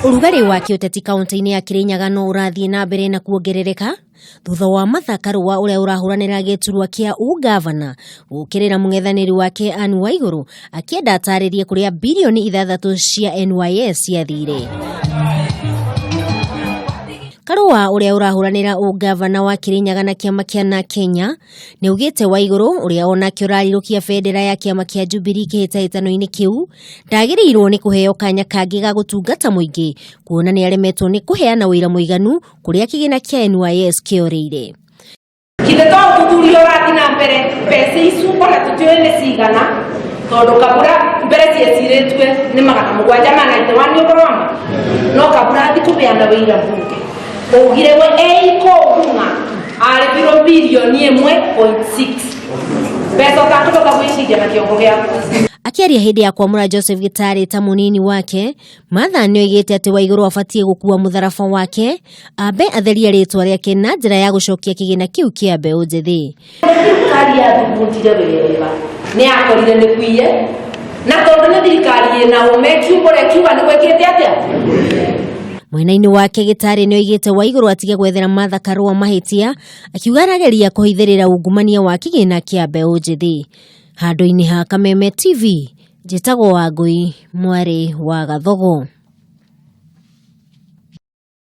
Ũrugarĩ wa kĩũteti kaunti-inĩ ya Kirinyaga no ũrathiĩ na mbere na kuongerereka thutha wa Martha Karua ũrĩa ũrahũranĩra gĩturwa kĩa ũgavana gũkĩrĩra mũng'ethanĩri wake Anne Waigũrũ akĩenda atarĩrie kũrĩa birioni ithathatũ cia NYS ciathire. Karua ũrĩa ũrahũranĩra ũgavana wa Kirinyaga na kĩama kĩa na Kenya nĩ augĩte Waigũrũ ũrĩa onake ũrarirũkia bendera ya kĩama kĩa Jubilee kĩhĩtahĩtano-inĩ kĩu ndagĩrĩirwo nĩ kũheo kanya kangĩ ga gũtungata mũingĩ kuona nĩ aremetwo nĩ kũheana ũira mũiganu kũrĩa kĩgĩna kĩa NYS kĩorĩire. Githĩ to ũthuthuria ũrathiĩ na mbere mbeca icu ona tũtiũĩ nĩ cigana tondũ kabura mbere ciecirĩtue nĩ 791 nĩ ũhoro wa ma no kabura athi kũbeana wĩira mbunge ugire we eikũng'ung'a arĩbirwo bilioni 1.6 mbeca ũtakũhota gwĩciria na kĩongo gĩaku. Akĩaria hĩndĩ ya kwamũra Joseph Gĩtarĩ ta mũnini wake, Martha nĩoigĩte atĩ Waigũrũ abatiĩ gũkua mũtharaba wake ambe atherie rĩtwa rĩake na njĩra ya gũcokia kĩgĩna kĩu kĩa mbeũ njĩthĩ. Thirikari yathugundire wega nĩ yakorire nĩ kuiye na tondũ nĩ thirikari ĩna ũme kiumbũra ĩkiuga nĩ gwĩkĩte atĩa. Mwena-inĩ wake Gĩtarĩ nĩoigĩte Waigũrũ atige gwethera Martha Karua mahĩtia, akiuga arageria kũhithĩrĩra ungumania wa kĩgĩna kĩa mbeũ njĩthĩ. Handũ-inĩ ha Kameme TV, njĩtagwo Wangũi mwarĩ wa Gathogo.